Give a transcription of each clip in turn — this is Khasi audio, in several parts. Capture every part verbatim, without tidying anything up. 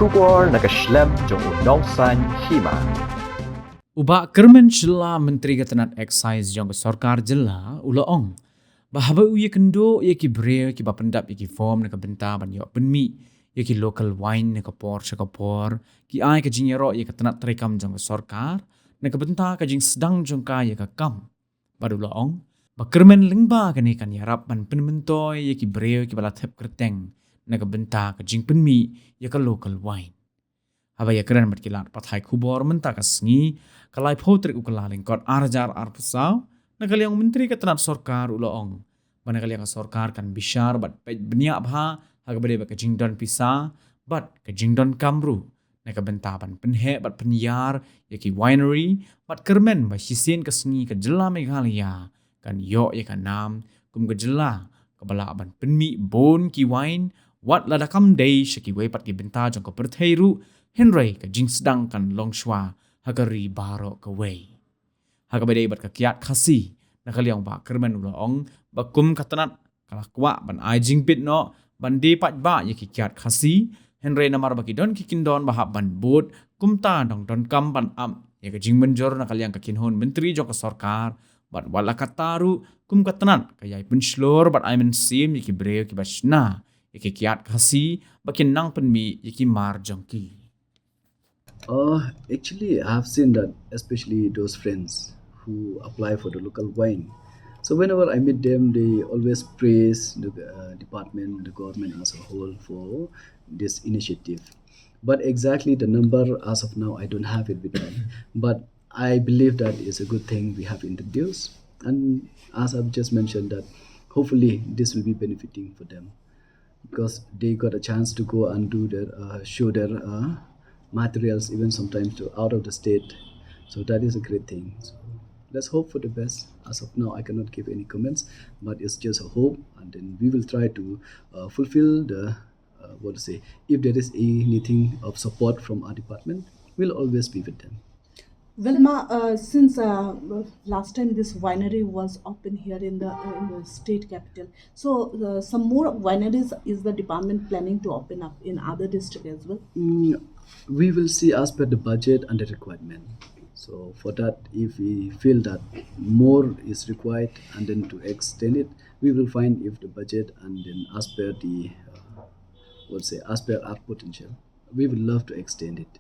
Khubor na ka shlem jong u Nongsaiñ Hima. U Bah Kyrmen Shylla, Myntri ka tnat Excise jong ka sorkar jylla, u la ong ba haba u ïakynduh ïa ki briew kiba pyndap ïa ki form na ka bynta ban ïoh pynmih ïa ki local wine na ka por sha ka por, ki ai ka jingïaroh ïa ka tnat treikam jong ka sorkar na ka bynta ka jingsdang jong ka ïa ka kam. Bad u la ong ba kyrmen lyngba kane kan ïarap ban pynmyntoi ïa ki briew kiba la thep kyrteng na ka bynta ka jingpynmih ïa ka local wine. Haba ïakren bad ki lad pathai khubor mynta ka sngi, ka laiphew tarik u Kyllalyngkot ar hajar arphew saw, na ka liang u Myntri ka tnat sorkar u la ong ba na ka liang ka sorkar kan bishar bad peit bniah bha ha kaba ïadei bad ka jingdon pisa bad ka jingdonkam ruh na ka bynta ban pynheh bad pynïar ïa ki winery, bad kyrmen ba shisien ka sngi ka jylla Meghalaya kan ïoh ïa ka nam kum ka jylla kaba lah ban pynmih bun ki wine, wat lada kam dei sha kiwei pat ki bynta jong ka pyrthei ruh, hynrei ka jingsdang kan long shuwa ha ka ri baroh kawei. Ha kaba ïadei bad ka kiad Khasi, na ka liang u Bah Kyrmen u la ong ba kum ka tnat ka la kwah ban ai jingbit noh ban die paidbah ïa ki kiad Khasi, hynrei namar ba ki don ki kyndon ba hap ban bud, kumta dang donkam ban ap ïa ka jingmynjur na ka liang ka kynhun myntri jong ka sorkar, bad wat la katta ruh kum ka tnat ka ïai pynshlur bad ai mynsiem ïa ki briew kiba shna ïa ki kiad Khasi ba kin nang pynmih ïa ki mar jong ki. Uh, actually, I have seen that, especially those friends who apply for the local wine. So whenever I meet them, they always praise the uh, department, the government as a whole for this initiative. But exactly the number as of now, I don't have it with me. But I believe that is a good thing we have introduced. And as I've just mentioned, that hopefully this will be benefiting for them, because they got a chance to go and do their uh, show their uh, materials, even sometimes to out of the state. So that is a great thing. So let's hope for the best. As of now, I cannot give any comments, but it's just a hope, and then we will try to uh, fulfill the uh, what to say. If there is anything of support from our department, we'll always be with them. Well, Ma, uh, since uh, last time this winery was open here in the uh, in the state capital, so uh, some more wineries is the department planning to open up in other district as well? Mm, we will see as per the budget and the requirement. So for that, if we feel that more is required and then to extend it, we will find if the budget and then as per the uh, what to say, as per our potential, we would love to extend it.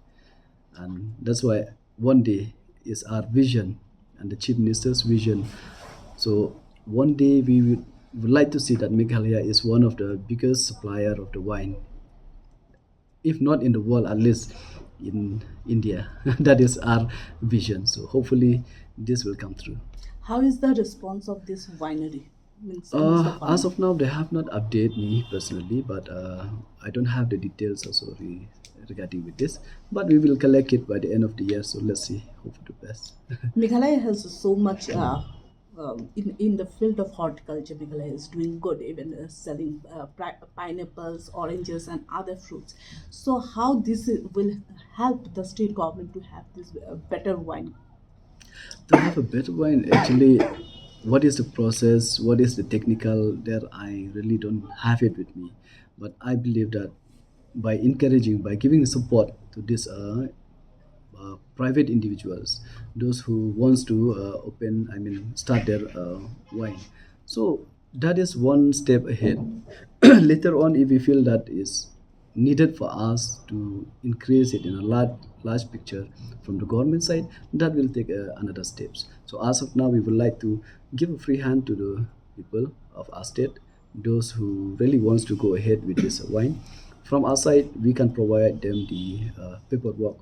And that's why one day is our vision and the Chief Minister's vision. So one day we would, would like to see that Meghalaya is one of the biggest supplier of the wine, if not in the world, at least in India. That is our vision. So hopefully this will come through. How is the response of this winery? Means, uh, as of now, they have not updated me personally, but uh, I don't have the details also re- regarding with this. But we will collect it by the end of the year, so let's see. Hope for the best. Meghalaya has so much uh, um, in, in the field of horticulture. Meghalaya is doing good, even uh, selling uh, pri- pineapples, oranges, and other fruits. So, how this will help the state government to have this uh, better wine? To have a better wine, actually, what is the process, what is the technical, there I really don't have it with me. But I believe that by encouraging, by giving support to these uh, uh, private individuals, those who wants to uh, open, I mean, start their uh, wine. So that is one step ahead. Later on, if we feel that is needed for us to increase it in a large, large picture from the government side, that will take uh, another steps. So as of now, we would like to give a free hand to the people of our state, those who really wants to go ahead with this wine. From our side, we can provide them the uh, paperwork,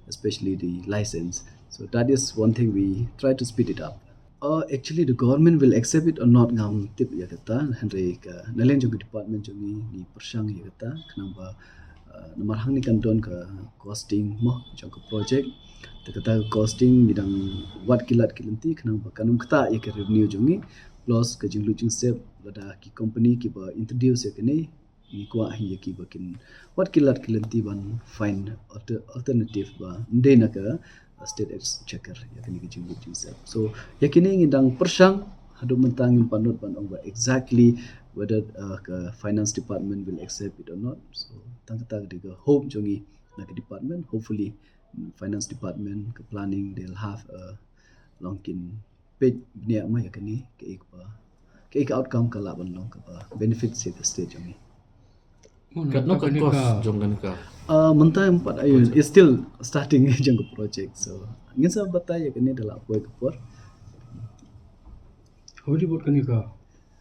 especially the license. So that is one thing we try to speed it up. Uh, actually, the government will accept it or not, ngam tip ïa kata, hynrei ka naleng jong ka department jong ngi, ngi pyrshang ïa kata, khnang ba uh, namar hangne kan don ka costing mo jong ka project. Te kata ka costing ngi dang wad ki lad ki lynti khnang ba kan ym ktah ïa ka revenue jong ngi, plus ka jinglut jingsep lada ki company kiba introduce ïa kane, ngi kwah hi ïa ki ba kin wad ki lad ki lynti ban find alter- alternative ba ym dei na ka uh, state exchequer ïa kane ka jinglut jingsep. So ïa kine ngi dang pyrshang, haduh mynta ngim pat nud ban ong ba exactly whether uh, ka finance department will accept it or not. So tang kata ka dei ka hope jong ngi na ka department, hopefully finance department, ka planning, they'll have a long kin page bniah ma ïa kane, ka ik ba ka ik outcome ka lah ban long kaba benefit ïa ka state jong ngi. Katno ka cost jong kane ka? Uh, mynta em pat ayu is still starting jong ka project, so ngin sa batai ïa kane da la poi ka por. Hawli bot kane ka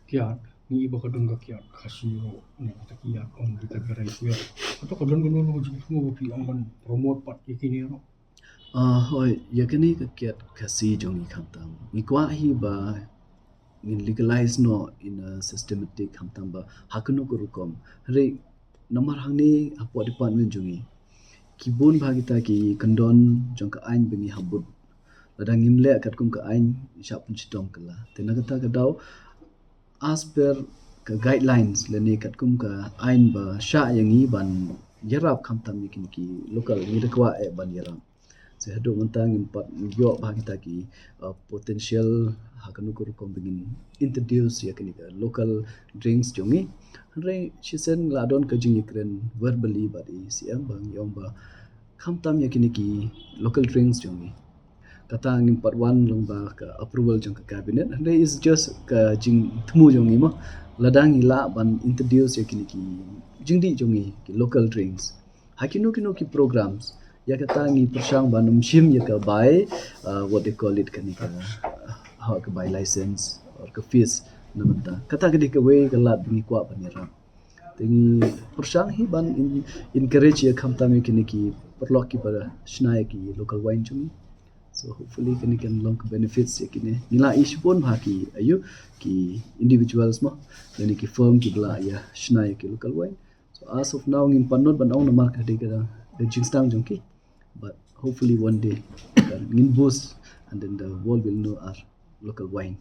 kiad, ngi iba ka don ka kiad Khasi ruh, ngi kita kiad ong kita ka rai kiad. Kato ka don ka don ka jingthmu ba phi ong ban promote pat ïa kine ruh. Uh, hoi, ïa kane ka kiad Khasi jong ngi khamtam, ngi kwah hi ba ngin legalize noh in a systematic khamtam ba ha kano ka rukom. Hynrei namar hangne hapoh department jong ngi ki bun bha kita ki kyndon jong ka aiñ ba ngi hap bud. Lada ngim leh katkum ka aiñ, shah pynshitom kylla. Te na kata ka daw, as per ka guidelines lane katkum ka aiñ ba shah ïa ngi ban ïarap khamtam ïa kine ki local, ngi da kwah eh ban ïarap. So haduh mynta ngim pat ïoh bha kita ki uh, potential ha kano ka rukom ba ngin introduce ïa kine ki local drinks jong ngi. Hynrei shisien la don ka jingïakren verbally bad i C M ba ngi ong ba khamtam ïa kine ki local drinks jong ngi. Kata ngim pat wan lyngba ka approval jong ka cabinet. Hynrei is just ka jingthmu jong ngi mo. Lada ngi lah ban introduce ïa kine ki jingdih jong ngi, ki local drinks ha kino kino ki programs, ïa kata ngi pyrshang ban ym shim ïa ka bai, uh, what they call it, kane ka, uh, ha ka bai license or ka fees na mynta. Kata ka dei kawei ka lad ba ngi kwah ban ïarap. Te ngi pyrshang hi ban in, encourage ïa khamtam ïa kine ki paralok kiba shna ïa ki local wine jong ngi. So hopefully kane kan long ka benefits ïa kine. Ngi la ïoh shibun ha ki ayu ki individuals mo, lane ki firm kiba la ïa shna ïa ki local wine. So as of now ngim pat nud ban ong namar ka dei ka da ka jingsdang jong ki. But hopefully one day kan ngin boost and then the world will know our local wine.